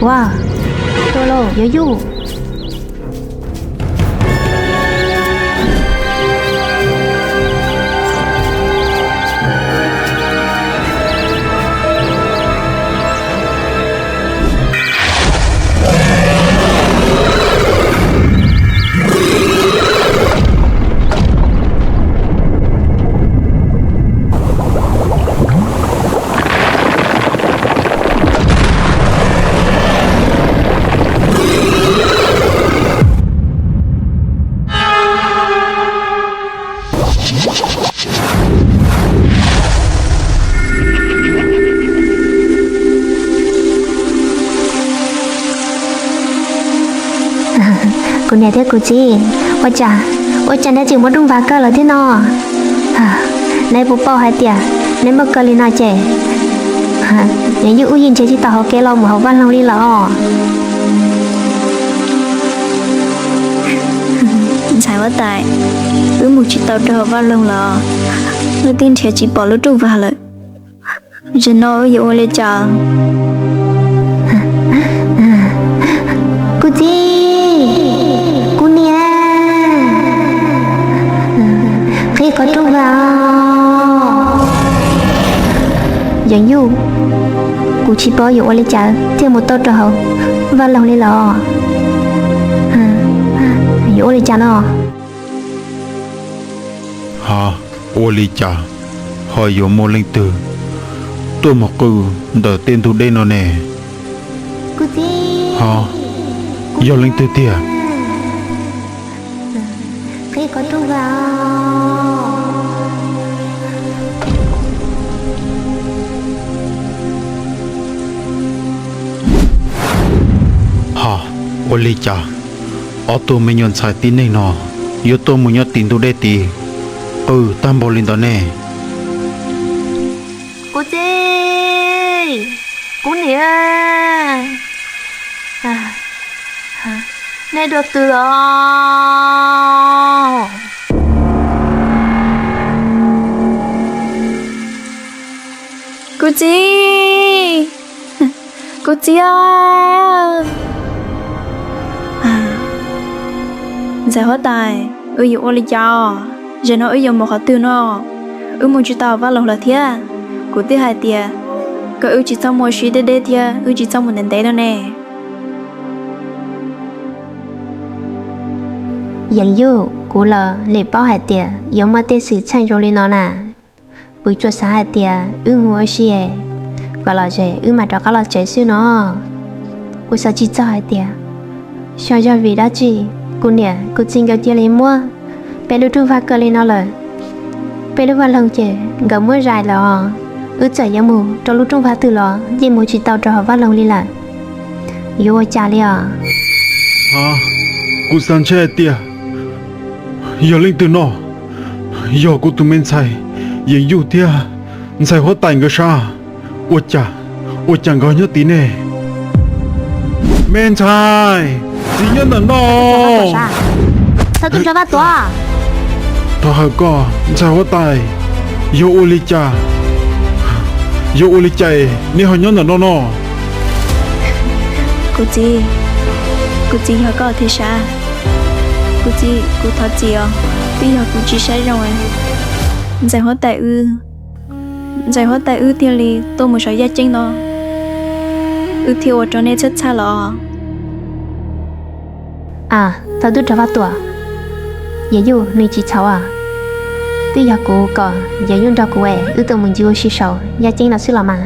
Ua, tua lauj, yuav yuj. Kuv niam thiab kuv txiv, ua cas, ua cas neb tseem muaj rooj vag kawg lawm thiab no? Neb puas paub hais tias neb muaj kawg li no ces neb yuj wb yeej nrhiav tsis tau hauv kev los mus hauv vaj loog li lawm os. Ntxhais huab tais, wb mus tsis tau rau hauv vaj loog los wb twb nrhiav tsis pom lub rooj vag lawm. Zaum no wb yuav ua li cas? Kuv txiv, kuv niam, qhib qhov rooj vag. Yeej yuj, kuv tsis paub yuav ua li cas thiaj mus tau rau hauv vaj loog li lawm. Yuav ua li cas no? Ha, ua li cas ho yuav muaj leej twg tuaj mus qw ntawm tej ntug dej no ne? Ha, yog leej twg tiag? Ha, ua li cas ob tug me nyuam ntxhais tib neeg no yuav tuaj mus nyob tim ntug dej tid qw tag npaum li ntawd ne? Kuv txiv, kuv niam, nej dua twg os? Kuv txiv, kuv txiv, ntxhais huab tais, wb yuav ua li cas? Zaum no wb yuav mus qhov twg no? Wb mus tsis tau vaj loog lawm thiab. Kuv twb hais tias kom wb tsis txhob mus ua si deb deb thiab wb tsis txhob mus ntev ntev no ne. Yeej yuj, kuv los nim paub hais tias yuav muaj tej xwm txheej zoo li no na. Kuv tsuas xav hais tias wb mus ua si kom lom zem wb mam rov qab los tsev xwb no. Kuv xav tsis txog hais tias xyov yog vim dab tsi kuv niam kuv txiv nkawd cia li muab peb lub rooj vag kaw li no lawm. Peb lub vaj loog ces nkawd muab zais lawm os. Wb txawm yuav mus rau lub rooj vag twg los yeej mus tsis tau rau hauv vaj loog li lawm. Yuav ua cas li os? Kuv xav ntshe hais tias yog leej twg no, yog kuv tus me ntxhais Yeej Yuj thiab ntxhais huab tais nkawd sab. Ua cas, ua cas nkawd nyob tid ne? Me ntxhais, txiv nyob ntawm no. Thov hawm koj, ntxhais huab tais, yog ua li cas, yog ua li cas neb ho nyob ntawm no no? Kuv txiv, kuv txiv yog koj thiab sab. Kuv txiv, kuv thov txim os, twb yog kuv tsis saib zoo. Ntxhais huab tais wb, ntxhais huab tais wb thiaj li tuaj mus saum yaj ceeb no, wb thiaj ua rau nej txhawj txhawj los. A, thaum twb rov Vaj Tuam, Yeej Yuj nws tsis txhaum. Twb yog kuv kom Yeej Yuj nrog kuv es wb tuaj mus ncig ua si saum yaj ceeb no xwb los mas.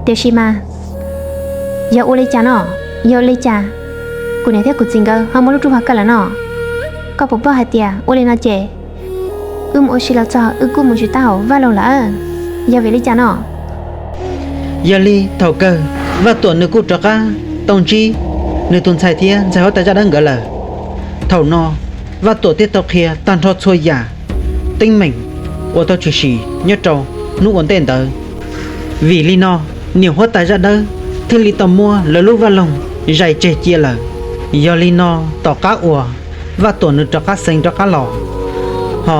Tiam sis mas yog ua li cas no, yog ua li cas kuv niam thiab kuv txiv nkawd ho muab lub rooj vag kaw lawm no? Koj puas paub hais tias ua li no ces wb mus ua si los txog wb kuj mus tsis tau hauv vaj loog lawm. Yog vim li cas no? Yog li thaum kawg Vaj Tuam nws kuj rov qab tau ntsib nws tus ntxhais thiab ntxhais huab tais zaj dawb nkawd lawm. Thaum no Vaj Tuam thiaj tau qhia tag nrho txhua yam teeb meem uas tau tshwm sim nyob rau hnub ua ntej ntawd. Vim li no niam huab tais zaj dawb thiaj li tau muab lawv lub vaj loog zais tseg cia lawm. Yog li no tom qab uas Vaj Tuam nws rov qab xeev rov qab los, ho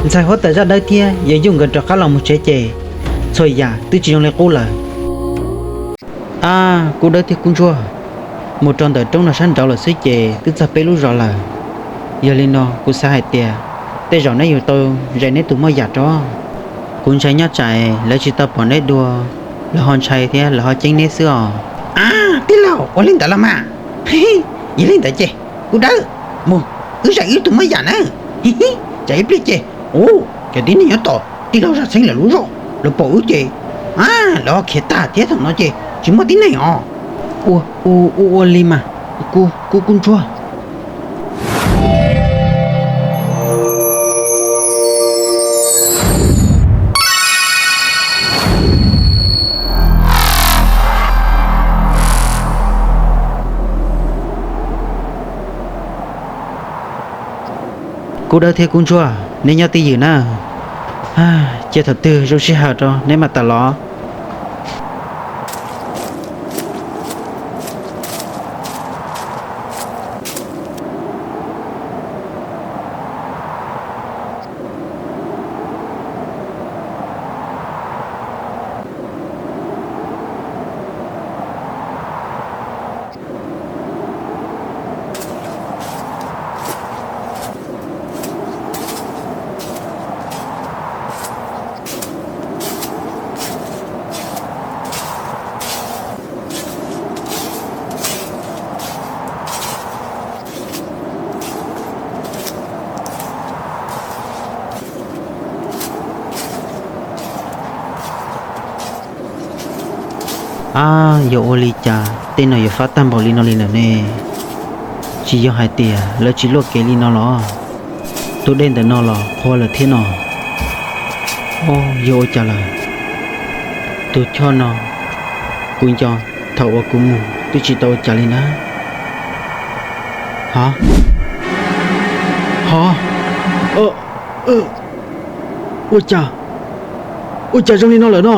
ntxhais huab tais zaj dawb thiab Yeej Yuj nkawd rov qab los mus tsev ces txhua yam twb tsis zoo li qub lawm. Ab, Kub Dawb thiab Kub Ntsuag, mus rau ntawm roob no sab nraud lawm xwb ces twb txog peb lub zos lawm. Yog li no kuv xav hais tias tej zaum neb yuav tau zais neb tus moj yam rau. Kuv ntshai nyob tsam lawv tsis tau pom neb dua, lawv ho ntshai thiab lawv ho ceeb neb xwb os. Ab, tij laug, ua li ntawd los mas. Yog li ntawd ces, Kub Dawb, mus, wb zais wb tus moj yam na. Tsam ib pliag ces, u, cov tib neeg nyob tom tij laug Zaj Xeeb lawv lub zos, lawv pom wb ces, a, lawv ho khiav tag thiab, thaum no ces tsis muaj tib neeg os. Ua, ua, ua li mas, Kub, Kub, Kub Ntsuag. Kub Dawb thiab Kub Ntsuag, neb nyob twj ywm na. Cia thaum twg zoo sij hawm rau neb mam tawm los. Ab, yog ua li cas tej no yuav fab tag npaum li no li lawm ne? Tsis yog hais tias lawv tsis luaj kev li no los? Tus dej ntawm no los qhuav lawm thiab no. Au, yog ua cas lawm? Tus choj no kuv nco thaum uas kuv mus twb tsis tau ua cas li na. Ha, ha, ua cas, ua cas zoo li no lawm no?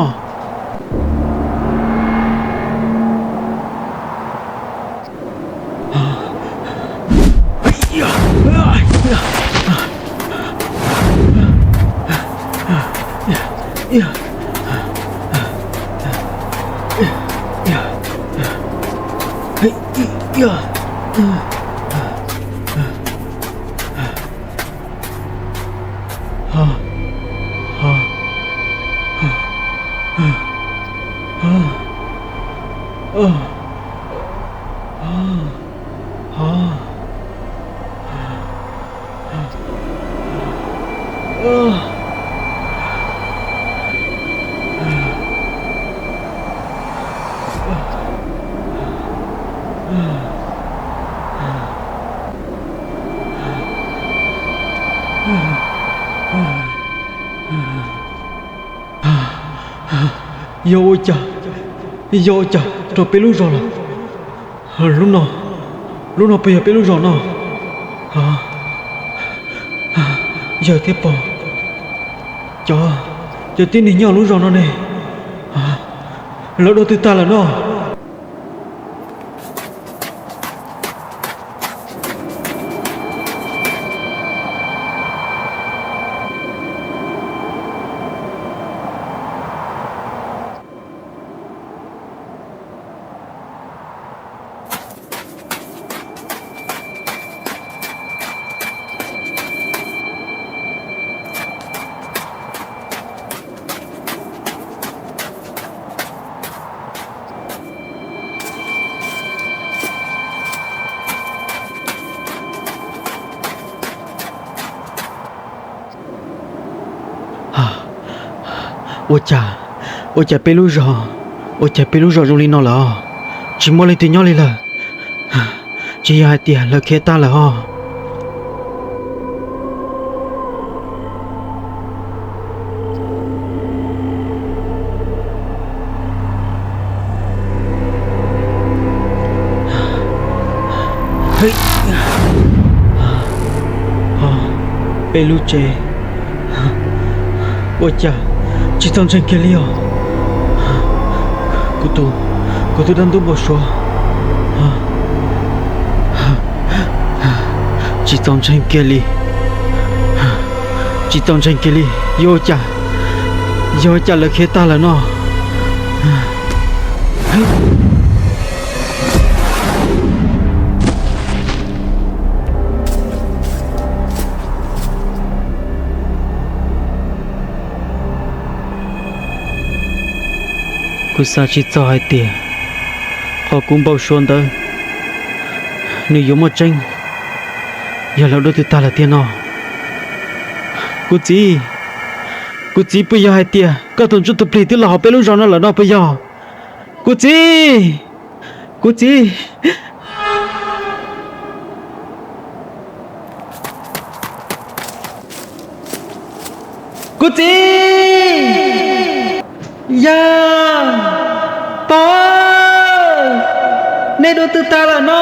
Yog ua cas, yog ua cas rau peb lub zos lawm? Lub no, lub no puas yog peb lub zos no? Yawg thiab pog, cov, cov tib neeg nyob lub zos no ne, lawv dua twg tag lawm no? Ua cas, ua cas peb lub zos, ua cas peb lub zos zoo li no lawm os? Tsis muaj leej twg nyob li lawm. Tsis yog hais tias lawv khiav tag lawm os? Peb lub tsev, ua cas tsis txaus ntseeg kiag li os? Kuv tus, kuv tus dab ntub npau suav, tsis txaus ntseeg kiag li, tsis txaus ntseeg kiag li. Yog ua cas, yog ua cas lawv khiav tag lawm no? Kuv xav tsis txog hais tias qhov kuv npau suav ntawd nws yuav muaj tseeb, yog lawv dua twg tag lawm tiag no. Kuv txiv, kuv txiv, puas yog hais tias koj tus ntsuj tus plig twb los hauv peb lub zos no lawm no puas yog? Kuv txiv, kuv txiv, kuv txiv, yawg, pog, nej dua twg tag lawm no?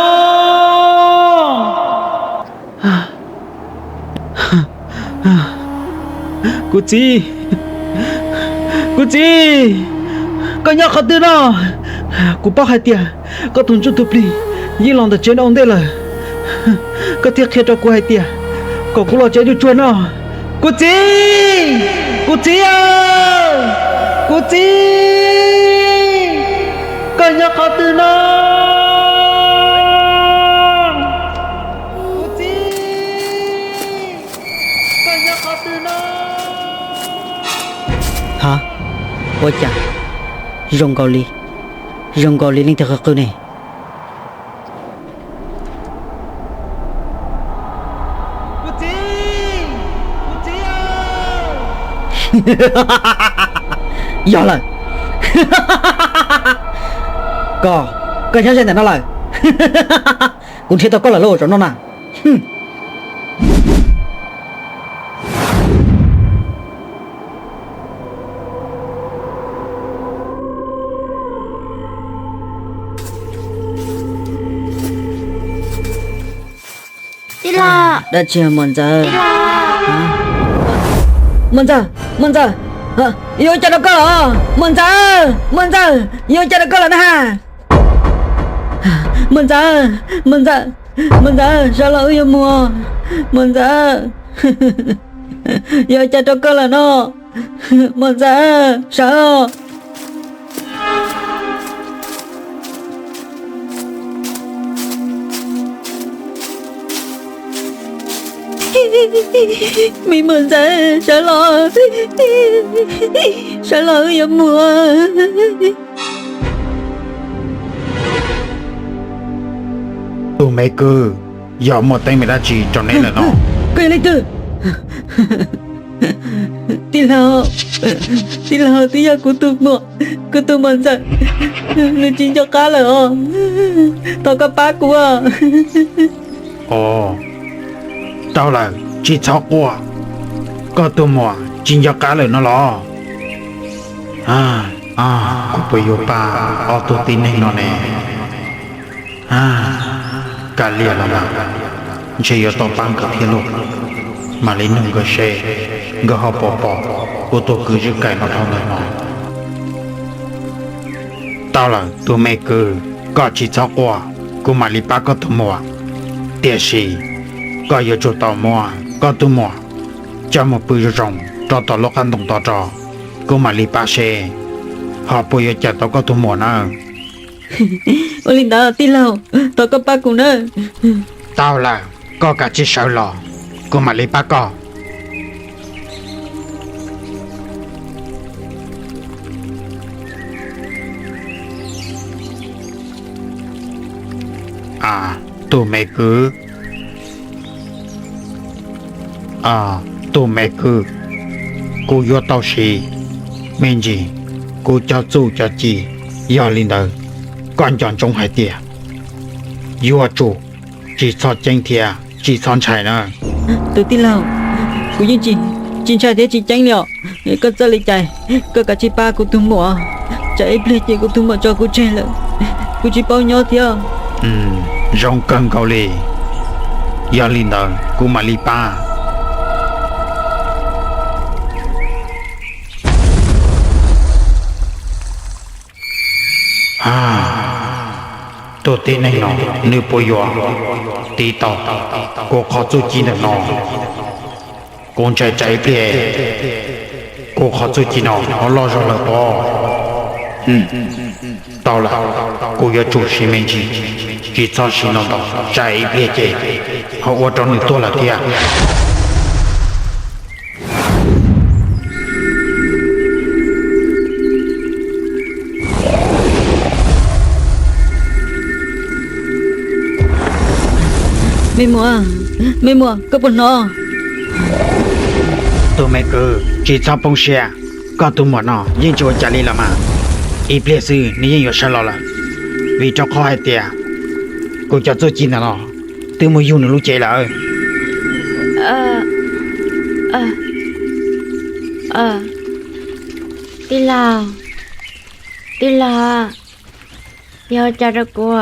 Kuv txiv, kuv txiv, koj nyob qhov twg no? Kuv paub hais tias koj tus ntsuj tus plig yeej los ntawm tsev no ua ntej lawm. Koj thiaj qhia rau kuv hais tias kom kuv los tsev tsuag tsuag no. Kuv txiv, kuv txiv, kuv txiv, koj nyob qhov twg no? Kuv txiv, koj nyob qhov twg no? Ha, ua cas zoo nkaus li, zoo nkaus li leej twg qw qw ne? Yog lawm. Koj, koj nyob ze ntawm no lawm. Kuv nrhiav tau koj lawm lauj, zaum no na. Tij laug. Dab tsi Muam Ntxawm? Muam Ntxawm, Muam Ntxawm, yuav ua cas rau koj lawm? Muam Ntxawm, Muam Ntxawm, yuav ua cas rau koj lawm na? Muam Ntxawm, Muam Ntxawm, Muam Ntxawm, sawv los wb yuav mus. Muam Ntxawm, yuav ua cas rau koj lawm no? Muam Ntxawm, sawv. Me Muam Ntxawm, sawv los, sawv los wb yuav mus. Tus me kwv, yog muaj teeb meem dab tsi rau neb lawm no? Koj yog leej twg? Tij laug, tij laug, twb yog kuv tus muam, kuv tus Muam Ntxawm, nws tsis nco qab lawm os. Thov koj pab kuv os. Tau lawm, tsis txhob quaj. Koj tus muam tsis nco qab lawm no los? Kuv puas yuav pab ob tug tib neeg no ne? Kav liam los mas, ntshe yuav tau pab nkawd thiab lauj. Mam li nug nkawd seb nkawd ho puas pom kuv tus kwv Zwj Kaim no dhau ntawm no. Tau lawm tus me kwv, koj tsis txhob quaj, kuv mam li pab koj tus muam. Tiam sis koj yuav tsum tau muab koj tus muam coj mus pw zoo zoo rau tom lub qab ntoo tod tso, kuv mam li pab seb ho puas yuav cawm tau koj tus muam nawb. Ua li ntawd tij laug, thov koj pab kuv nawb. Tau lawm, koj kav tsij sawv los, kuv mam li pab koj. Tus me kwv, tus me kwv, kuv yuav tau siv me ntsis kuv cov txuj cov ci. Yog li ntawd, koj nco ntsoov hais tias yuav tsum tsis txhob ceeb thiab tsis txhob ntshai na. Tus tij laug, kuv yeej tsis ntshai thiab tsis ceeb li os. Koj txawj li cas, koj kav tsij pab kuv tus muam, tsam ib pliag ces kuv tus muam tso kuv tseg lawm, kuv tsis paub nyob thiab. Zoo kawg nkaus li. Yog li ntawd kuv mam li pab. Tus tib neeg no, nws puas yuav tiv tau kuv qhov txuj ci ntawm no? Kuv ntshai tsam ib pliag kuv qhov txuj ci no ho loj zog lawm pob. Tau lawm, kuv yuav tsum siv me ntsis, tsis txhob siv ntau ntau, tsam ib pliag ces ho ua rau nws tuag lawm thiab. Me muam, me muam, koj puas hnov? Tus me kwv, tsis txhob poob siab, koj tus muam no yeej tsis ua cas li los mas. Ib pliag xwb nws yeej yuav sawv los lawm, vim rau qhov hais tias kuv cov txuj ci ntawm no twb mus yug nws lub cev lawm. Tij laug, tij laug, yog ua cas rau kuv os?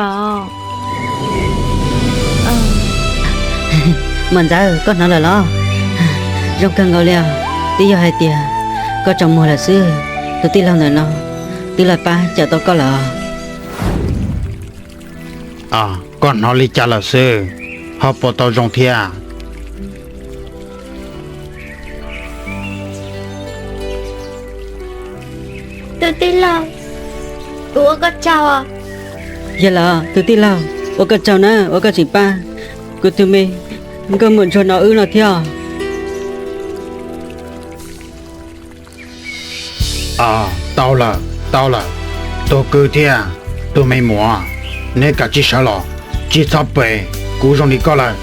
Muam ntxawm, koj hnov lawm los? Zoo kawg nkaus li os. Twb yog hais tias koj tsaus muag lawm xwb, tus tij laug ntawm no twb los pab cawm tau koj lawm os. Koj hnov li cas lawm xwb, ho puas tau zoo thiab? Tus tij laug, kuv ua koj tsaug. Yog los tus tij laug, ua koj tsaug na uas koj tseem pab kuv tus me nkauj muam ntsuag no wb no thiab os. Tau lawm, tau lawm, tus kwv thiab tus me muam, neb kav tsij sawv los, tsis txhob pes kuv zoo li koj lawm.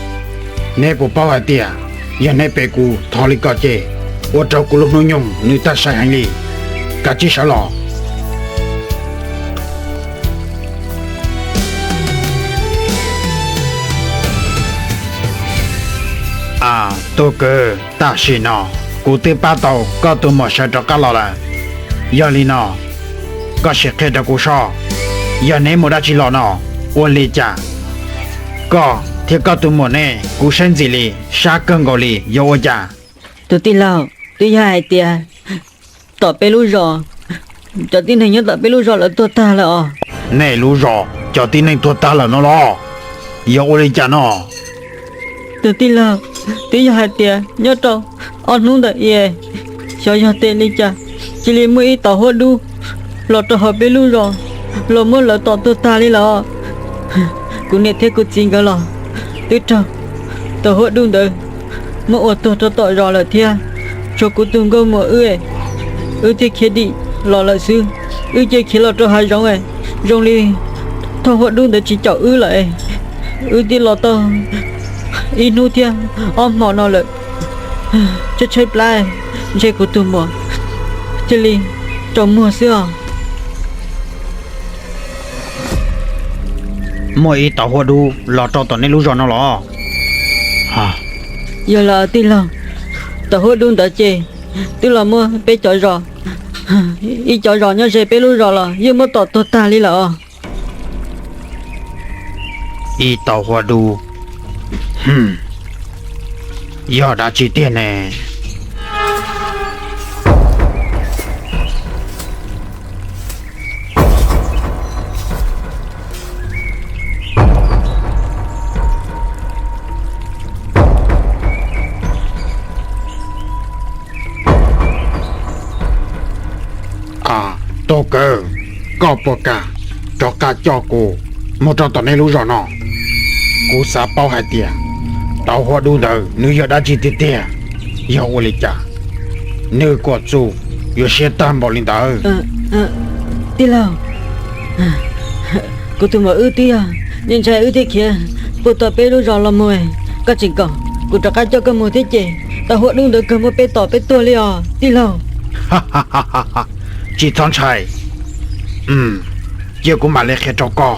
Neb puas paub hais tias yog neb pes kuv thov li ko ces ua rau kuv lub hnub nyoog nws tag sai heev li. Kav tsij sawv los. Tus kwv, tam sim no kuv twb pab tau koj tus muam sawv rov qab los lawm. Yog li no, koj sim qhia rau kuv soj, yog neb mus dab tsi los no, ua li cas koj thiab koj tus muam nej kuv saib ntxim li sab kawg nkaus li, yog ua cas? Tus tij laug, twb yog hais tias tom peb lub zos, cov tib neeg nyob tom peb lub zos lawv tuag tag lawm os. Nej lub zos cov tib neeg tuag tag lawm no los? Yog ua li cas no? Tus tij laug, twb yog hais tias nyob rau ob hnub ntawm i, xyov yog tes li cas, cia li muaj ib tauv huab dub los rau hauv peb lub zos los muab lawv tom tuag tag li lawm. Kuv niam thiab kuv txiv nkawd los twb raug tauv huab dub ntawd muab ua tuag rau tom zos lawm thiab. Tshuav kuv tus nkauj muam wb, wb thiaj khiav dim los lawm xwb. Wb cia khiav los rau hav zoov, zoo li thauj huab dub ntawd tsis caum wb lawm. Wb twb los tau ib hnub thiab ob hmo no lawm, tshaib tshaib plab, ntshe kuv tus muam cia li tsaus muag xwb os. Muaj ib tauv huab dub los rau tom nej lub zos no los? Yog los tij laug, tauv huab dub ntawd ces twb los muab peb cov zos, ib cov zos nyob ze peb lub zos los yeej muab tom tuag tag li lawm os. Ib tauv huab dub, yog dab tsi tiag ne? Tus kwv, koj puas kam rov qab coj kuv mus rau tom nej lub zos no? Kuv xav paub hais tias tauv huab dub ntawd nws yog dab tsi tiag tiag, yog ua li cas nws kuam txuj yuav siab tag npaum li ntawd? Tij laug, kuv tus muam wb twb yog ntshai wb thiaj khiav puag tom peb lub zos los mus. Koj tseem kom kuv rov qab coj koj mus thiab ces tauv huab dub ntawd kawg muab peb tom peb tuag li os tij laug. Tsis txhob ntshai, cia kuv mam li qhia rau koj.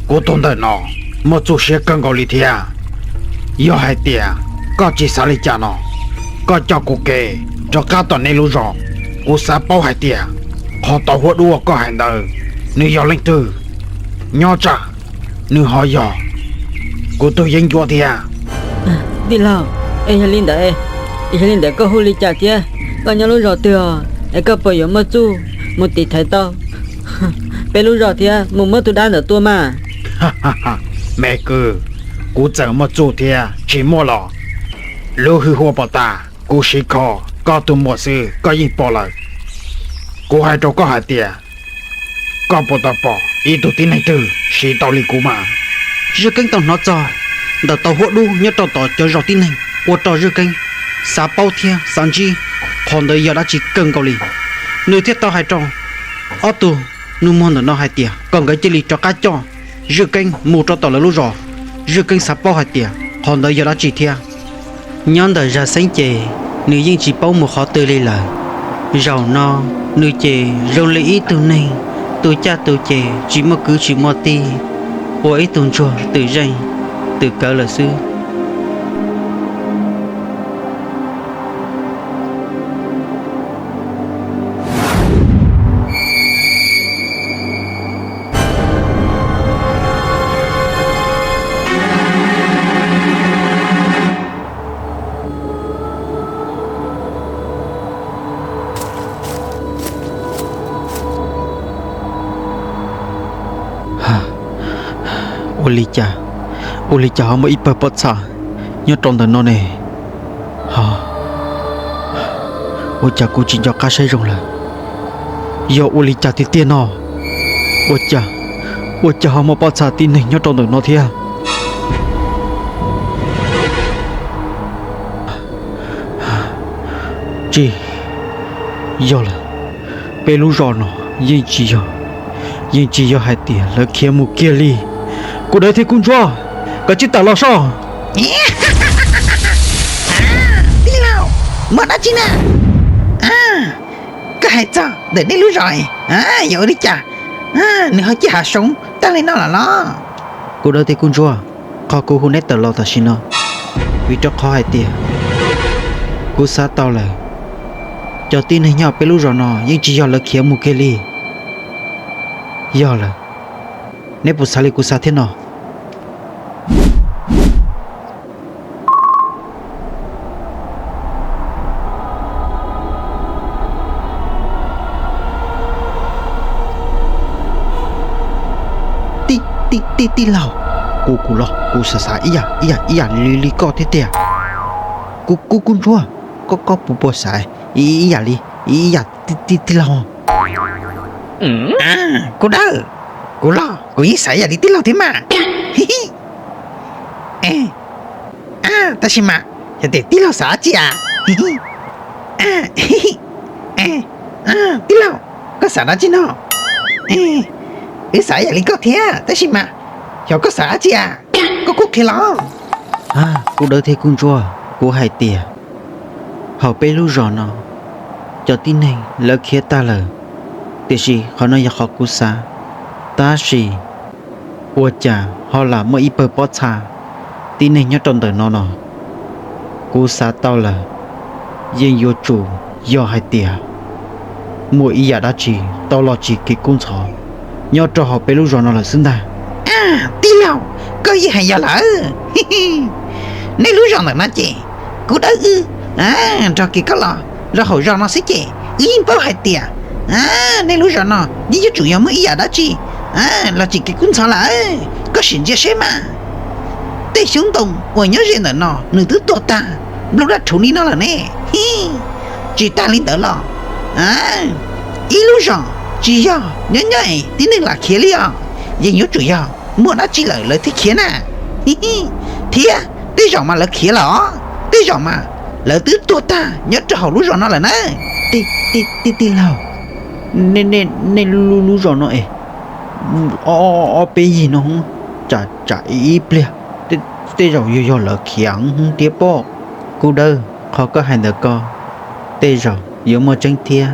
Kuv tus ntawm no muaj txuj siab kawg nkaus li thiab. Yog hais tias koj tsis xav li cas no, koj coj kuv kev rov qab tom nej lub zos. Kuv xav paub hais tias qhov tauv huab dub uas koj hais ntawd nws yog leej twg, nyob tsam nws ho yog kuv tus yeeb ncuab thiab. Tij laug, es yog li ntawd, yog li ntawd koj hu li cas thiab koj nyob lub zos twg os? Es koj puas yuav muaj txuj mus tiv thaiv tau peb lub zos thiab mus muab tus dab ntawd tua mas? Me kwv, kuv txawm muaj txuj thiab tsis muaj los, lub hwj huam pom tas kuv siv kho koj tus muam xwb koj yeej pom lawm. Kuv hais rau koj hais tias, koj puas tau pom ib tug tib neeg twg siv tau li kuv mas? Zwj Keeb tau hnov txog ntawm tauv huab dub nyob rau tom cov zos tib neeg, ua rau Zwj Keeb xav paub thiab xav ntsib qhov ntawd yog dab tsi kawg nkaus li. Nws thiaj tau hais rau ob tug nus muag ntawm no hais tias kom nkawd cia li rov qab coj Zwj Keeb mus rau tom lawv lub zos. Zwj Keeb xav paub hais tias Qhov ntawd yog dab tsi thiab? Nyob ntawm Zam Xeeb ces nws yeej tsis paub mus qhov twg li lawm. Zaum no nws ces zoo li ib tug neeg tu caj tu ces tsis muaj kwv tsis muaj tij, ua ib tug ntsuag twm zeej twm kawv lawm xwb. Ua li cas, ua li cas ho muaj ib pawg pob txha nyob rau ntawm no ne? Ho, ua cas kuv tsis nco qab saib zoo lawm? Yog ua li cas tiag tiag no? Ua cas, ua cas ho muaj pob txha tib neeg nyob rau ntawm no thiab? Tsis yog lawm, peb lub zos no yeej tsis yog, yeej tsis yog hais tias lawv khiav mus kiag li. Kuv dawb thiab kub ntsuab, koj cia li tawm los soj. Tij laug, muaj dab tsi na? Koj hais txog ntawm nej lub zos, yog ua li cas nws ho cia hav zoov tag li no lawm los? Kuv dawb thiab kub ntsuab, qhov kuv hu neb tawm los tam sim no, vim rau qhov hais tias kuv xav tau lawm, cov tib neeg nyob peb lub zos no yeej tsis yog lawv khiav mus kiag li. Yog lawm, neb puas xav li kuv xav thiab no? Tij, tij, tij laug, kuv, kuv los kuv xav xav ib yam, ib yam, ib yam li, li koj thiab tiag. Kuv, kuv, kub ntsuab, koj, koj puas, puas xav ib yam li, ib yam tij, tij laug? Kuv dawb, kuv los kuv yeej xav ib yam li tij laug thiab mas. Tab sis mas yog tias tij laug xav dab tsi a? Tij laug, koj xav dab tsi no? Wb xav ib yam li koj thiab tab sis mas xyov koj xav dab tsi a? Koj kuj qhia los. Kuv dawb thiab kub ntsuab, kuv hais tias hauv peb lub zos no cov tib neeg lawv khiav tag lawm, tiam sis qhov no yog qhov kuv xav. Tab sis ua cas ho lam muaj ib pawg pob txha tib neeg nyob rau ntawm no no? Kuv xav tau lawm, yeej yuav tsum yog hais tias muaj ib yam dab tsi tau los tsim kev kub ntxhov nyob rau hauv peb lub zos no lawm xwb ntag. Tij laug, koj yeej hais yog lawm. Nej lub zos ntawm no ces kuv dawb wb nrog kiag koj los rau hauv zos no xwb ces wb yeej paub hais tias nej lub zos no yeej yuav tsum yog muaj ib yam dab tsi los tsim kev kub ntxhov lawm. Koj sim ntsia seb mas, tej xyoob ntoo uas nyob ze ntawm no nws twb tuag tag nplooj daj rhuv li no lawm ne. Tsis tas li ntawd los, ib lub zos tsis yog nyob nyob es tib neeg lam khiav li os, yeej yuav tsum yog muaj dab tsi lawm lawv thiaj khiav na. Thiab tej zaum mas lawv khiav lawm os, tej zaum mas lawv twb tuag tag nyob rau hauv lub zos no lawm na. Tij, tij laug, nej lub zos no es ob peb yig no, tsam ib pliag tej zaum yuav yog lawv khiav thiab pob. Kuv dawb, qhov koj hais ntawd ko tej zaum yuav muaj tseeb thiab.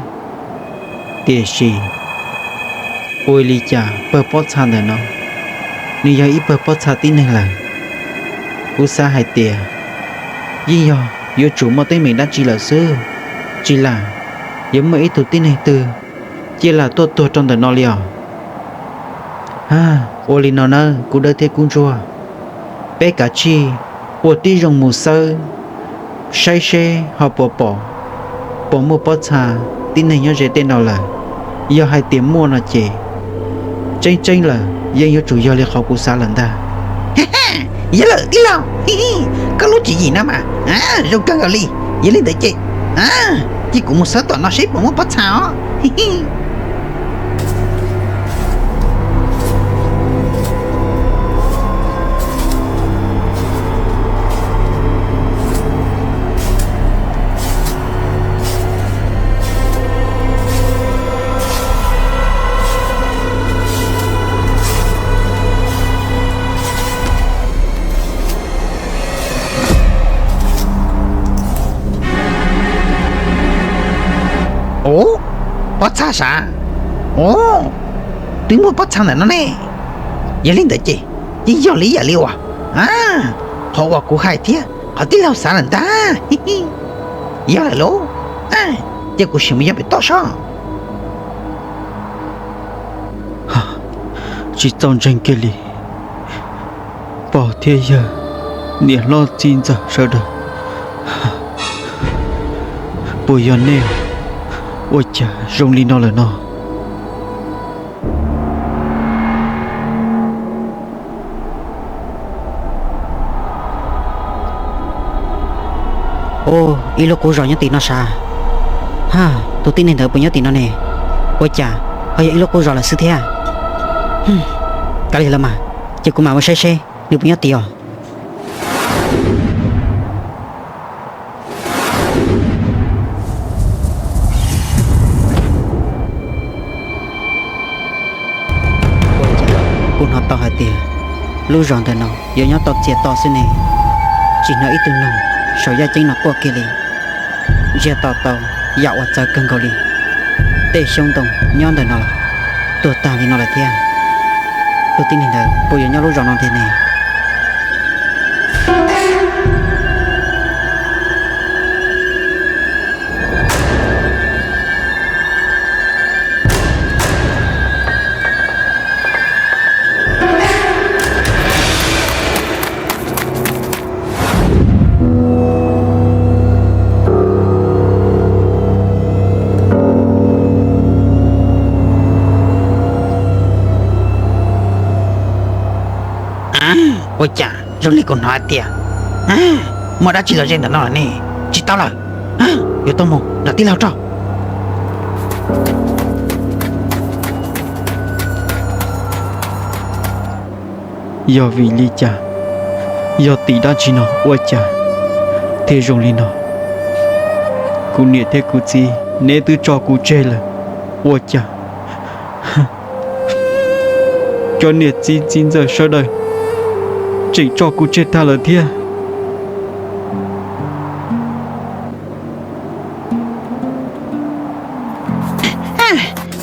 Tiam sis ua li cas pawg pob txha ntawm no nws yog ib pawg pob txha tib neeg lawm? Kuv xav hais tias yeej yog yuav tsum muaj teeb meem dab tsi lawm xwb, tsis lam yuav muaj ib tug tib neeg twg cia li tuaj tuag rau ntawm no li os. Ua li no nawb kuv dawb thiab kub ntsuag, peb kav tsij ua tib zoo mus xawb saib seb ho puas pom, puas muaj pob txha tib neeg nyob ze tej no lawm. Yog hais tias muaj no ces tseeb tseeb lawm yeej yuav tsum yog li qhov kuv xav lawm ntag. Yog lawm tij laug, koj lub tswv yim no mas zoo kawg nkaus li. Yog li ntawd ces cia kuv mus xawb tom no seb puas muaj pob txha os. Sav, o, twb muaj pob txha ntawm no ne. Yog li ntawd ces yeej yog li ib yam li uas, a, qhov uas kuv hais thiab qhov tij laug xav lawm ntag. Yog lawm lauj, ces kuv sim mus yog pem toj sob. Tsis txaus ntseeg kiag li. Pog thiab yawg, niam hlob txiv ntxawm sawv daws, puas yog nej? Ua cas zoo li no lawm no? Ub, ib lub qub zos nyob tim no sav. Ha, tus tib neeg ntawd puas nyob tim no ne? Ua cas ho yog ib lub qub zos lawm xwb thiab? Kav liam los mas, ces kuv mam mus saib seb nws puas nyob tim os. Kuv hnov tau hais tias lub zos ntawm no yuav nyob tau txias to xwb ne, tsis hnov ib tug noog saum yaj ceeb no quaj kiag li. Ntsiag to tau yam uas txawv kawg nkaus li. Tej xyoob ntoo nyob ntawm no los tuag tag li no lawm thiab. Tus tib neeg ntawd puas yuav nyob lub zos no tiag ne? Ua cas zoo li kuv hnov hais tias muaj dab tsi los ze ntawm no lawm ne? Tsis tau lawm, yuav tau mus nrog tij laug rau. Yog vim li cas? Yog tim dab tsi no ua cas thiaj zoo li no? Kuv niam thiab kuv txiv, neb twb tso kuv tseg lawm, ua cas cov niam txiv txiv ntxawm sawv daws tseem tso kuv tseg tag lawm thiab?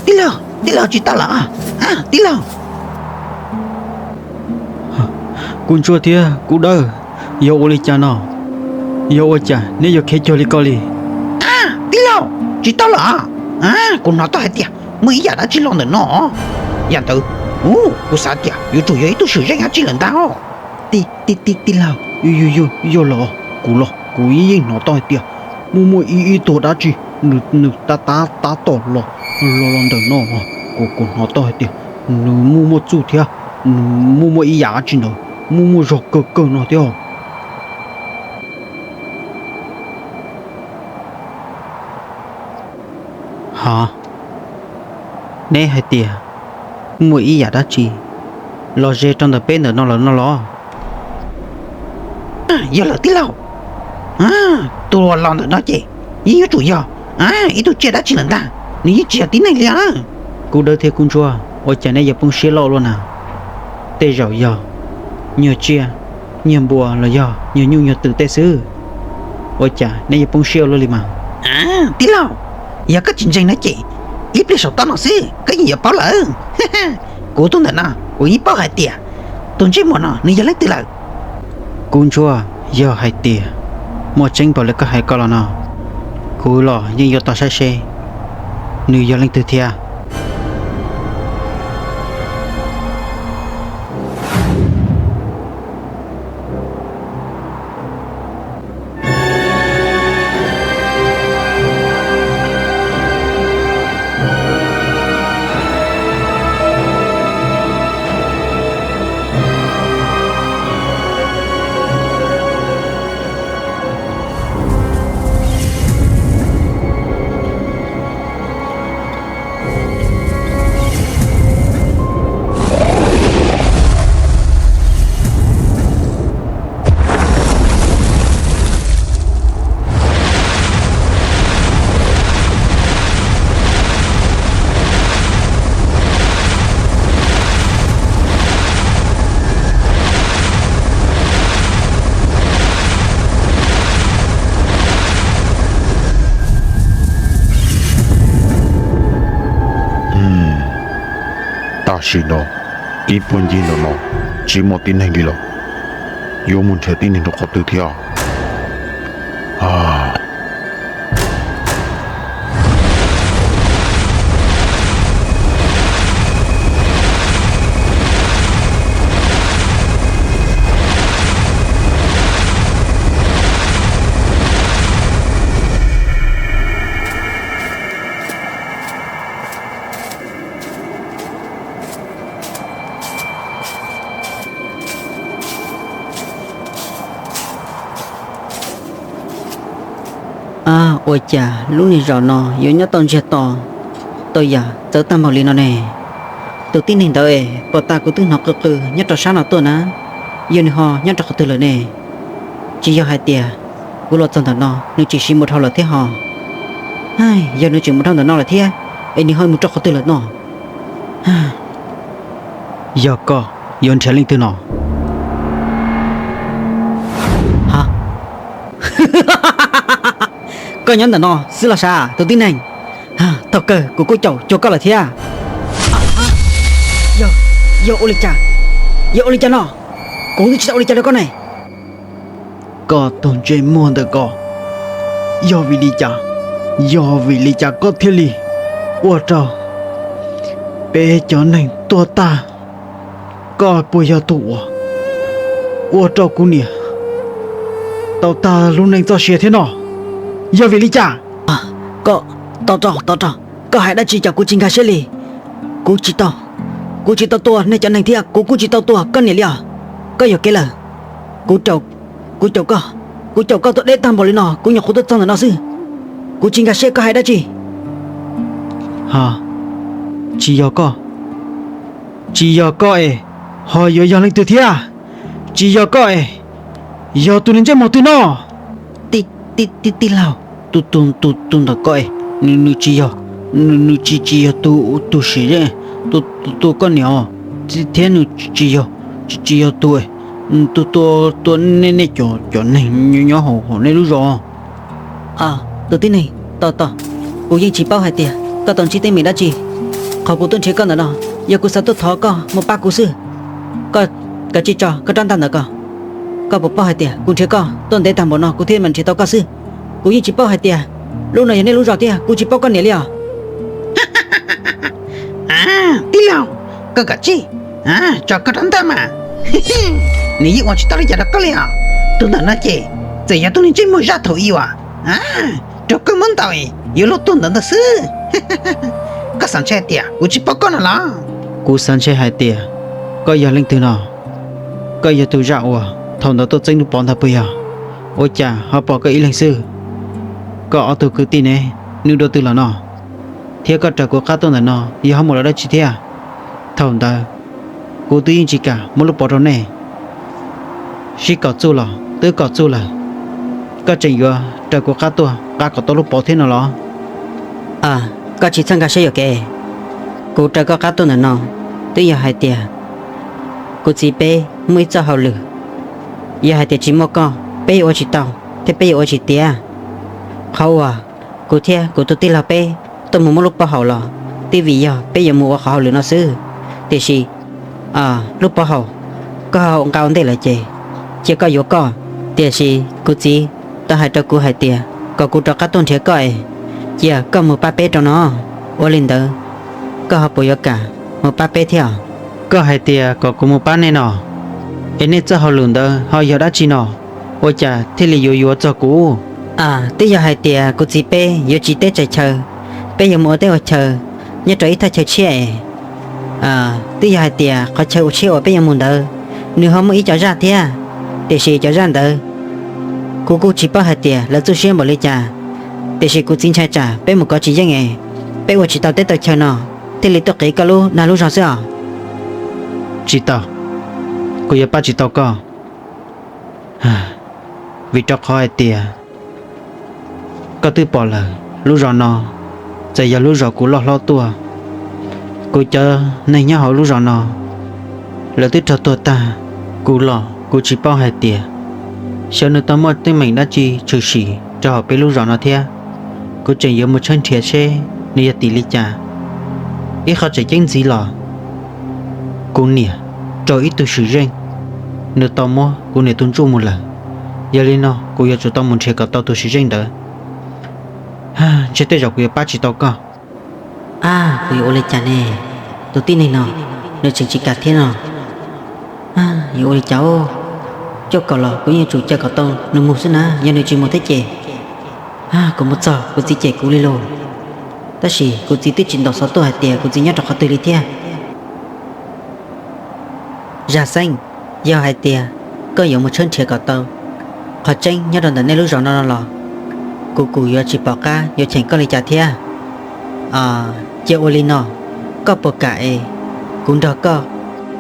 Tij laug, tij laug, tsis tau lawm, tij laug. Kuv ntsuag thiab kuv dawb, yog ua li cas no? Yog ua cas neb yuav khiav cuag li ko li? Tij laug, tsis tau lawm. Kuv hnov tau hais tias muaj ib yam dab tsi los ntawm no. Yam ntawd, kuv xav tias yuav tsum yog ib tug swm zeej dab tsi lawm ntag. Tij laug, yog los kuv los kuv yeej hnov tau hais tias muaj muaj ib ib tug dab tsi nws tab tab tom los los los ntawm no. Kuv kuv hnov tau hais tias nws muaj muaj txuj thiab, nws muaj muaj ib yam dab tsi ntawd, muaj muaj zog kawg kawg no thiab. Ha, neb hais tias muaj ib yam dab tsi los ze rau ntawm peb ntawm no lawm no los? Yog lawm tij laug, tus uas los ntawm no ces yeej yuav tsum yog ib tug tsiaj dab tsi lawm ntag, nws yeej tsis yog tib neeg li. Kuv dawb thiab kuv ntsuag, ua cas neb yuav poob siab loj luaj na? Tej zaum yog nyuag tsiaj, nyuag npua los yog nyuag nyuj nyuag twm tej xwb. Ua cas neb yuav poob siab ua luaj li mas? Tij laug, yog koj tsis ntseeg no ces ib pliag saum toj no xwb koj yeej yuav paub lawm. Kuv tus ntawm no kuv yeej paub hais tias tus ntsej muag no nws yog leej twg lawm. Kuv ntsuag, yog hais tias muaj tseeb npaum li koj hais ko los no, kuv los yeej yuav tos saib seb nws yog leej twg thiab. Tsis no, ib puag ncig ntawm no tsis muaj tib neeg li los, yuav mus nrhiav tib neeg rau qhov twg thiab? Ab, ua cas lub niag zos no yuav nyob tau ntsiag to, tau yam txawv tag npaum li no ne? Tus tib neeg ntawd es pom tas kuv twb hnov qw qw nyob rau sab no tuaj na, yog nws ho nyob rau qhov twg lawm ne? Tsis yog hais tias kuv los txog ntawm no nws tseem mus dhau lawm thiab ho? Yog nws tseem mus dhau ntawm no lawm thiab, es nws ho mus rau qhov twg lawm no? Yog koj yuav nrhiav leej twg no? Ha, koj nyob ntawm no xwb los sav tus tib neeg? Thaum kawg kuv kuj caum cuag koj lawm thiab. Yog, yog ua li cas? Yog ua li cas no? Kuv twb tsis tau ua li cas rau koj ne. Koj tus ntsej muag ntawm koj, yog vim li cas, yog vim li cas koj thiaj li ua rau peb cov neeg tuag tag? Koj puas yog tus uas ua rau kuv niam tau tag lub neej txoj sia thiab no? Yog vim li cas? Koj, tos tos tos, koj hais dab tsi cas kuv tsis nkag siab li. Kuv tsis tau, kuv tsis tau tua nej cov neeg thiab kuv kuj tsis tau tua koj niam li os. Koj yuam kev lawm. Kuv caum, kuv caum koj, kuv caum koj tuaj deb tag npaum li no kuv nyuam qhuav tuaj txog ntawm no xwb. Kuv tsis nkag siab koj hais dab tsi. Ha, tsis yog koj, tsis yog koj es ho yuav yog leej twg thiab? Tsis yog koj es yog tus niag ntsej muag twg no? Tij, tij laug, tus, tus, tus, tus ntawm ko es nws, nws tsis yog, nws, nws tsis, tsis yog tus, tus sim, tus, tus koj niam os, thiab nws tsis yog, tsis, tsis yog tus, tus tua, tua nej, nej cov, cov neeg nyob, nyob hauv, hauv nej lub zos. Tus tib neeg, tos tos, kuv yeej tsis paub hais tias koj tau ntsib teeb meem dab tsi. Qhov kuv tuaj nrhiav koj ntawm no, yog kuv xav tuaj thov koj mus pab kuv xwb. Koj kav tsij tso koj rab ntaj ntawm ko. Koj puas paub hais tias kuv nrhiav koj tuaj ntev tag npaum no kuv thiaj mam nrhiav tau koj xwb. Kuv yeej tsis paub hais tias lub no yog nej lub zos thiab kuv tsis paub koj niam li os. Tij laug, koj kav tsij tso koj rab ntaj mas. Nws yeej ua tsis tau li cas rau koj li os. Tus ntawm no ces txawm yog tus neeg ntsej muag zaj thaum ub uas rau koj muab ntaus yuav luag tuag ntawd ntag xwb. Koj xav ntshe hais tias kuv tsis paub koj no los? Kuv xav ntshe hais tias koj yog leej twg no? Koj yog tus zaj uas thaum ntawd tuaj txeeb lub pov ntag puas yog? Ua cas ho pom koj ib leeg xwb? Koj ob tug kwv tij ne, nws dua twg los no? Thiab koj raws kuv qab tuaj ntawm no yog ho mus lawv dab tsi thiab? Thaum ntawd kuv twb yeej tsis kam muab lub pov rau nej. Sib kom txuj los twb kom txuj lawm, koj tseem yuav raws kuv qab tuaj nqa kom tau lub pov thiab no los? Koj tsis txhob nkag siab yuam kev. Kuv raws koj qab tuaj ntawm no twb yog hais tias kuv txiv peb muaj ib txoj hauj lwm. Yog hais tias tsis muaj koj peb yuav ua tsis tau thiab peb yuav ua tsis tiav. Qhov uas kuv thiab kuv tus tij laug peb tuaj mus muab lub pov haum los twb vim yog peb yuav mus ua qhov hauj lwm no xwb. Tiam sis lub pov haum koj nqa ua ntej lawm ces cia koj yuav koj. Tiam sis kuv txiv tau hais rau kuv hais tias kom kuv rov qab tuaj nrhiav koj es cia koj mus pab peb rau no. Ua li ntawd koj ho puas yuav kam mus pab peb thiab? Koj hais tias kom kuv mus pab nej no, es nej txoj hauj lwm ntawd ho yog dab tsi no? Ua cas thiaj li yuav yuav txog kuv? Twb yog hais tias kuv txiv peb yuav tsiv teb tsaws chaw, peb yuav mus ua teb ua chaw nyob rau ib thaj chaw tshiab es. Twb yog hais tias qhov chaw ua tshiab uas peb yuav mus ntawd nws ho muaj ib co zaj thiab, tiam sis cov zaj ntawd kuv kuj tsis paub hais tias lawv txuj siab npaum li cas. Tiam sis kuv txiv ntshai tsam peb mus kov tsis yeej es peb ua tsis tau teb tau chaw no thiaj li tuaj qiv koj lub dag lub zog xwb os. Tsis tau, kuv yuav pab tsis tau koj, vim rau qhov hais tias koj twb pom lawm lub zos no txawm yog lub zos kuv loj hlob tuaj, kuv cov neeg nyob hauv lub zos no lawv twb raug tuag tag. Kuv los kuv tsis paub hais tias xyov nws tau muaj teeb meem dab tsi tshwm sim rau hauv peb lub zos no thiab. Kuv tseem yuav mus tshawb nrhiav seb nws yog tim li cas. Ib qho tseem ceeb ntxiv los Kuv niam raug ib tug swm zeej, nws tau muab kuv niam tus ntsuj mus lawm. Yog li no kuv yuav tsum tau mus nrhiav kom tau tus swm zeej ntawd, ntshe tej zaum kuv yuav pab tsis tau koj. Ab, kuv yuav ua li cas ne? Tus tib neeg no nws tseem tsis kam thiab no. Yuav ua li cas? Cuaj kaum los kuv yeej tsum caw kom tau nws mus xwb na, yog nws tsis mus thiab ces kuv mus txog kuv txiv cem kuv li lauj. Tab sis kuv txiv twb tsis ntaus xov tuaj hais tias kuv txiv nyob rau qhov twg li thiab. Zaj Xeeb, yog hais tias koj yuav mus tshawb nrhiav kom tau qhov tseeb nyob rau ntawm nej lub zos no no los, kuv kuj yuav tsis pom qab yuav cheem koj li cas thiab. Cia ua li no, koj puas kam es kuv nrog koj,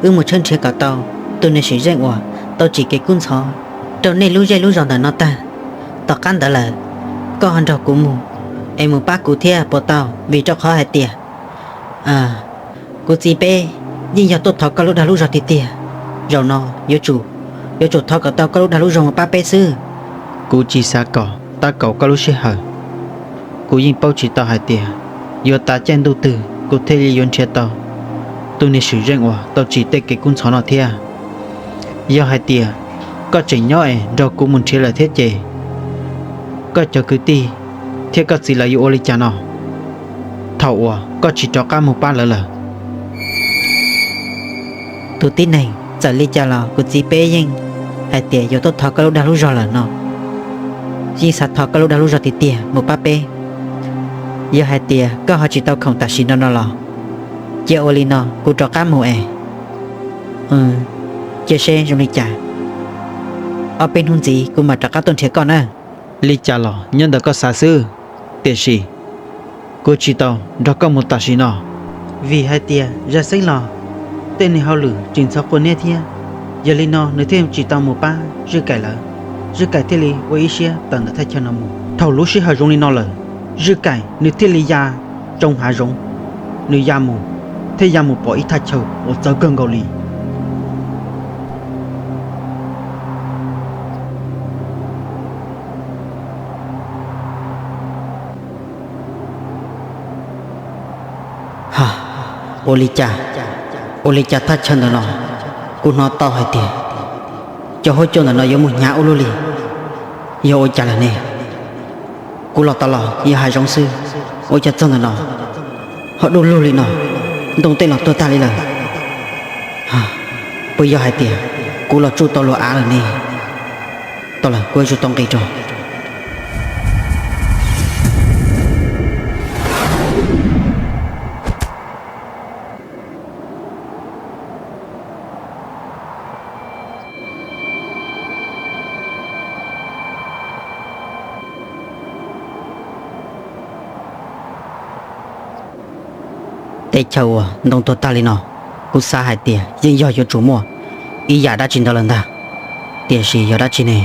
wb mus tshawb nrhiav kom tau tus niag swm zeej uas tau tsim kev kub ntxhov rau nej lub zej lub zos ntawm no tag. Tom qab ntawd lawm, koj ho nrog kuv mus, es mus pab kuv thiab puas tau? Vim rau qhov hais tias kuv txiv peb yeej yog tuaj thov koj lub dag lub zog tiag tiag. Zaum no yuav tsum, yuav tsum thov kom tau koj lub dag lub zog mus pab peb xwb. Kuv tsis xav kom tab kaum koj lub sij hawm. Kuv yeej paub tsis tau hais tias yuav tas caij ntuj twg kuv thiaj li yuav nrhiav tau tus niag swm zeej uas tau tsim tej kev kub ntxhov no thiab. Yog hais tias koj tseem nyob es nrog kuv mus nrhiav lawm thiab ces, koj cov kwv tij thiab koj txiv lawv yuav ua li cas no, thaum uas koj tsis rov qab mus pab lawv lawm? Tus tib neeg, txawm li cas los kuv txiv peb yeej hais tias yuav tuaj thov koj lub dag lub zog lawm no, yeej xav thov koj lub dag lub zog tiag tiag mus pab peb. Yog hais tias koj ho tsis tau khoom tam sim no no los, cia ua li no kuv rov qab mus es, cia seb zoo li cas, ob peb hnub ntxiv kuv mam rov qab tuaj nrhiav koj na. Li cas los nyob ntawm koj xav xwb, tiam sis kuv tsis tau nrog koj mus tam sim no. Vim hais tias Zaj Xeeb los tej niag hauj lwm tsis ntxhov quas niab thiab, yog li no nws thiaj tsis tau mus pab Zwj Kaim lawv. Zwj Kaim thiaj li ua ib siab tawm ntawm thaj chaw no mus. Thaum lub sij hawm zoo li no lawm, Zwj Kaim nws thiaj li ya tsoo hav zoov, nws ya mus, thiaj ya mus pom ib thaj chaw uas txawv kawg nkaus li. Ua li cas, ua li cas thaj chaw ntawm no kuv hnov tau hais tias cov huab cua ntawm no yuav mus hnyav ua luaj li? Yog ua cas lawm ne? Kuv los tau los yog hav zoov xwb, ua cas txog ntawm no ho du lug li no, ntoo tej los tuag tag li lawm. Puas yog hais tias kuv los tsuj tau luag av lawm ne? Tau lawm, kuv yuav tsum tau nqis rau. Teb chaws uas ntoo tuag tag li no, kuv xav hais tias yeej yog yuav tsum muaj ib yam dab tsi ntawd lawm ntag. Tiam sis yog dab tsi ne?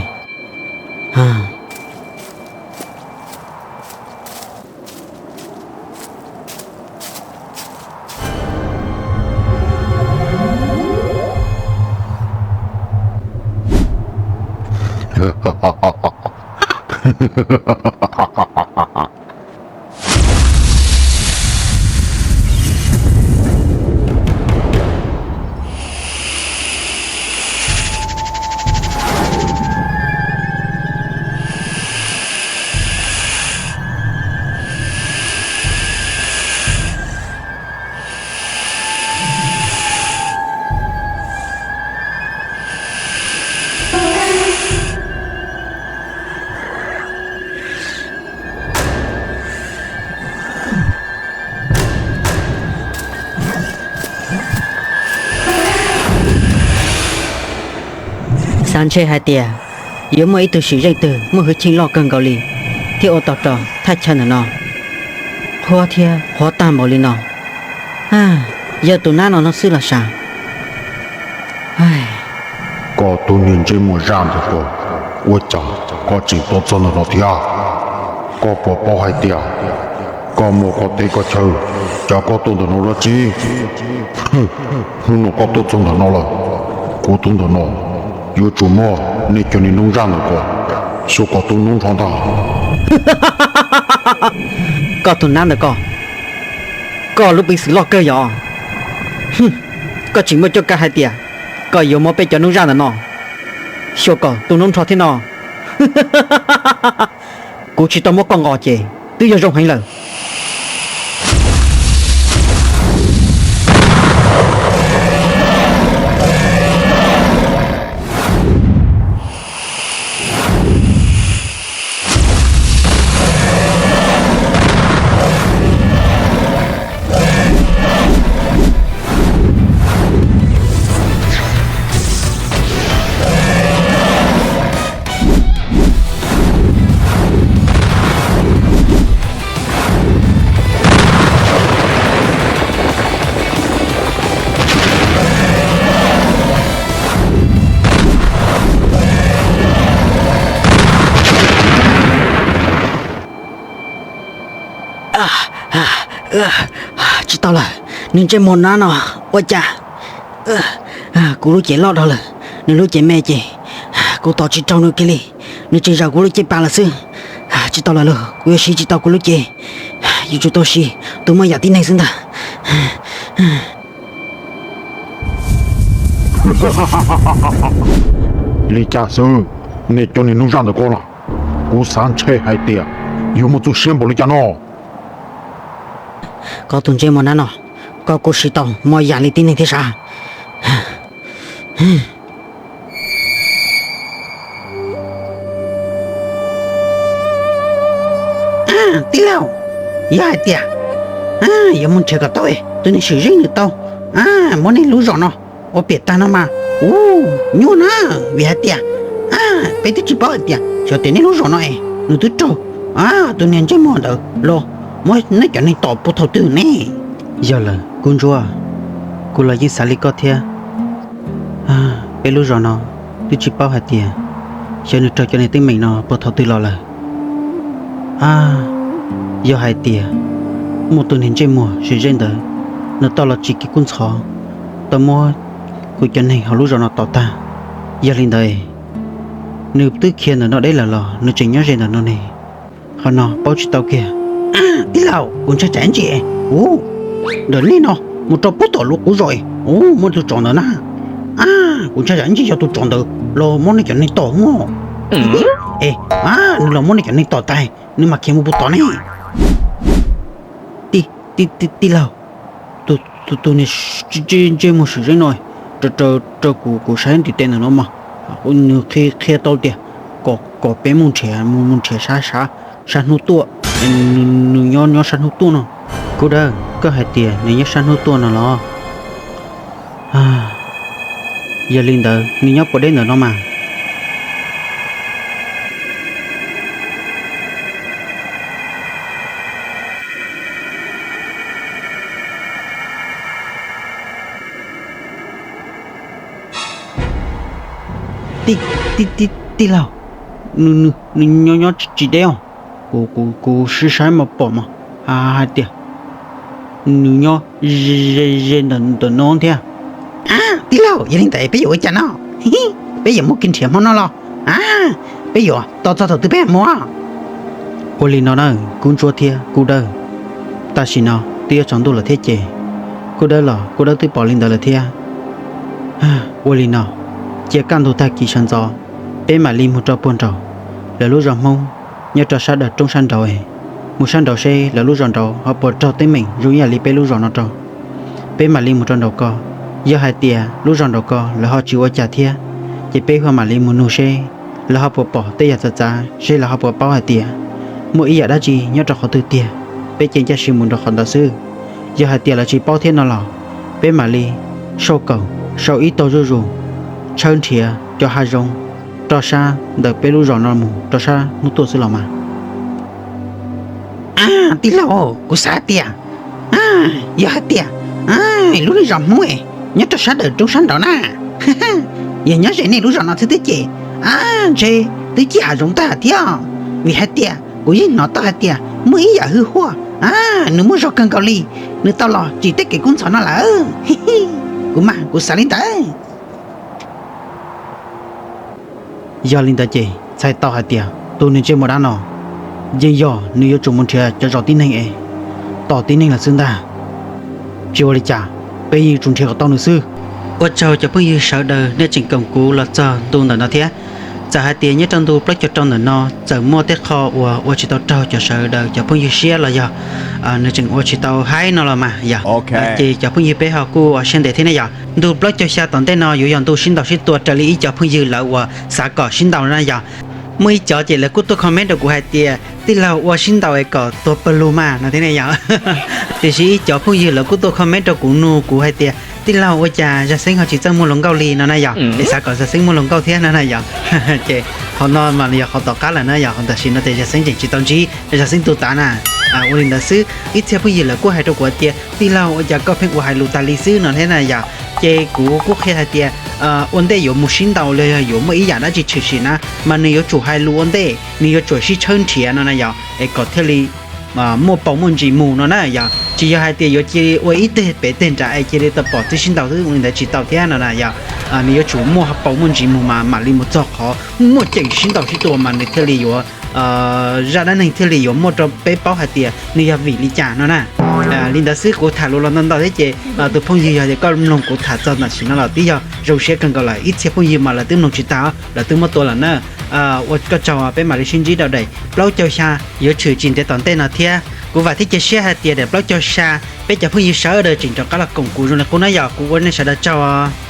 Xav ntshe hais tias yuav muaj ib tug sim zeej twg muaj hwj chim loj kawg nkaus li thiaj ua tau rau thaj chaw ntawm no qhuav thiab qhuav tag npaum li no. Yog tus nab no no xwb los sav. Koj tus niag ntsej muag zaj ntawm ko, ua cas koj tseem tuaj txog ntawm no thiab? Koj puas paub hais tias koj muaj koj teb koj chaw, cas koj tuaj ntawm no dab tsi? Hnub no koj tuaj txog ntawm no lawm, kuv tus ntawm no yuav tsum muab nej cov niag noob zaj ntawm ko xyuas kom tu noob nrho ntag. Koj tus nab ntawm ko, koj lub peev xwm loj kawg yom? Koj tseem muaj cuab kav hais tias koj yuav muab peb cov noob zaj ntawm no xyuas kom tu noob nrho thiab no. Kuv tsis tau muab koj nqos ces twb yog zoo heev lawm. Tsis tau lawm, niag ntsej muag nab no, ua cas kuv lub cev loj dhau lawm, nws lub cev me ces kuv tos tsis raug nws kiag li. Nws tseem zaum kuv lub cev pas lawm xwb. Tsis tau lawm lauj, kuv yuav siv tsis tau kuv lub cev. Yuav tsum tau siv tus muaj yam tib neeg xwb ntag. Li cas xwb, nej cov niag noob zaj ntawm ko los? Kuv xav ntshe hais tias yuav muaj txuj siab npaum li cas no. Koj tus ntsej muag nab no, koj kuj siv tau muaj yam li tib neeg thiab sav. Tij laug, yog hais tias yuav mus nrhiav kom tau tus neeg swm zeej nws tau muab nej lub zos no ua piam tag no mas, u, nyuaj na, vim hais tias peb twb tsis paub hais tias xyov tias nej lub zos no es nws twb raug tus niag ntsej muag ntawd los muab nej cov neeg tom puag thaum twg ne. Yog lawm Kub Ntsuab, kuv los yeej xav li koj thiab. Peb lub zos no twb tsis paub hais tias xyov nws raug cov niag teeb meem no puag thaum twg los lawm. Yog hais tias muaj tus niag ntsej muag swm zeej ntawd, nws tau los tsim kev kub ntxhov, tau muab kuv cov neeg hauv lub zos no tom tag. Yog li ntawd, nws twb khiav ntawm no deb lawm los nws tseem nyob ze ntawm no ne? Qhov no paub tsis tau kiag. Tij laug, kuv ntshai tsam ntsis, u, ntawm nej no mus rau puag tom lub qub zos, u, muaj tus tsov ntawd na. Kuv ntshai tsam ntsis yog tus tsov ntawd los muab nej cov neeg tom mog. Es nws los muab nej cov neeg tom tag, nws mam khiav mus puag tod ne. Tij laug, tus niag ntsej muag swm zeej no, raws kuv saib ntiv tes ntawm no mas, nws qhia tau tias kom peb mus nrhiav, mus nrhiav sab hnub tuaj, nws nyob nyob sab hnub tuaj no. Kub Dawb, koj hais tias nws nyob sab hnub tuaj no los? Yog li ntawd nws nyob puas deb ntawm no mas. Tij laug, nws nyob nyob tsis deb os. Kuv kuv kuv saib mas pom mas hais tias nws nyob ze ze ntawm no thiab. Tij laug, yog li ntawd peb yuav ua cas no? Peb yuav muab kiag nrhiav hmo no los peb yuav tos txog thaum twg peb mam mus? Ua li no na, Kub Ntsuab thiab Kub Dawb, tam sim no twb yuav tsaus ntuj lawm thiab ces Kub Dawb los Kub Dawb twb pom li ntawd lawm thiab. Ua li no, cia kaj ntug tag kis sawv ntxov peb mam li mus rau puag nraud lawv lub zos Hmoob nyob rau sab dawm roob sab nraud, mus sab nraud seb lawv lub zos nraud ho puas raug teeb meem zoo ib yam li peb lub zos no rau. Peb mam li mus rau nraud ko. Yog hais tias lub zos nraud ko lawv ho tsis ua cas thiab, ces peb ho mam li mus nug seb lawv ho puas pom tej yam txawv txav, seb lawv ho puas paub hais tias muaj ib yam dab tsi nyob rau qhov twg tiag. Peb ces ncaj siab mus nraud qhov ntawd xwb. Yog hais tias lawv tsis paub thiab no los peb mam li sau kaum sau ib tog zuj zus, tshawb nrhiav cov hav zoov rau sab ntawm peb lub zos no mus rau sab hnub tuaj xwb los mas. Tij laug, kuv xav tias yog hais tias lub niag zos Hmoob nyob rau sab dawm roob sab nraud na, yog nyob ze nej lub zos no xwb twb ces ntshe twb cig hav zoov tag thiab, vim hais tias kuv yeej hnov tau hais tias muaj ib yam hwj huaj, nws muaj zog kawg nkaus li, nws tau los tsim tej kev kub ntxhov no lawm. Kuv mas kuv xav li ntawd. Yog li ntawd ces txhais tau hais tias tus niag ntsej muag dab no yeej yog nws yuav tsum mus nrhiav cov zos tib neeg es tom tib neeg lawm xwb ntag. Tsis ua li cas, peb yeej yuav tsum nrhiav kom tau nws xwb. Ua tsaug cov phooj ywg sawv daws nej tseem koom kuv los txog ntu ntawm no thiab. Txawm hais tias nyob rau ntu plaub caug rau ntawm no txawm muaj tej qho uas ua tsis tau raug cov sawv daws cov phooj ywg siab los yog nws tseem ua tsis tau haib no los mas yog, ces cov phooj ywg peb ho kuj ua siab ntev thiab ne yog. Ntu plaub caug xya tom ntej no yuav yog ntu sib ntaus sib tua raws li ib cov phooj ywg lawv uas xav kom sib ntaus na yog. Muaj ib cov ces lawv kuj tuaj comment rau kuv hais tias tij laug ua sib ntaus es kom tuag pawg lug mas no thiab ne yog. Tiam sis ib cov phooj ywg lawv kuj tuaj comment rau kuv nug kuv hais tias tij laug ua cas Zaj Xeeb ho tsis txawj muaj hluas nkauj li no na yog, es xav kom Zaj Xeeb muaj hluas nkauj thiab no na yog. Ces qhov no mas yog qhov tom qab lawm na yog, qhov tam sim no tias Zaj Xeeb tseem tsis tau ntsib, Zaj Xeeb tu tav na. Ua li ntawd xwb ib txhia phooj ywg lawv kuj hais rau kuv hais tias tij laug ua cas koj pheej ua hais lus tas li xwb no thiab na yog. Ces kuv kuj qhia hais tias ua ntej yuav mus sib ntaus los yog yuav muaj ib yam dab tsi tshwm sim na mas nws yuav tsum hais lus ua ntej, nws yuav tsum sib tshawb nrhiav no na yog, es kom thiaj li muaj paus muaj ntsis mus no na yog. Tsis yog hais tias yuav cia li ua ib teg pem teg nrad es cia li tau pom twb sib ntaus xwb, ua li ntawd tsis tau thiab no na yog. Nws yuav tsum muaj paus muaj ntsis mus mas mam li mus txog qhov muaj ceem sib ntaus sib tua mas nws thiaj li yuav, zaj dab neeg thiaj li yuav muaj rau peb paub hais tias nws yog vim li cas no na. Li ntawd xwb kuv tham lus los ntau ntau thiab ces tus phooj ywg yog tias koj mloog kuv tham txog tam sim no los twb yog zoo siab kawg nkaus lawm, ib txhia phooj ywg mas lawv twb mloog tsis tag, lawv twb muab tua lawm na. Ua koj tsaug, peb mam li sib ntsib rau daim plaub caug xya yuav tshwm tsis ntev tom ntej no thiab. Kuv vam thiab cia siab hais tias daim plaub caug xya peb cov phooj ywg sawv daws tseem rov qab los koom kuv zoo li qub na yog. Kuv ua nej sawv daws tsaug.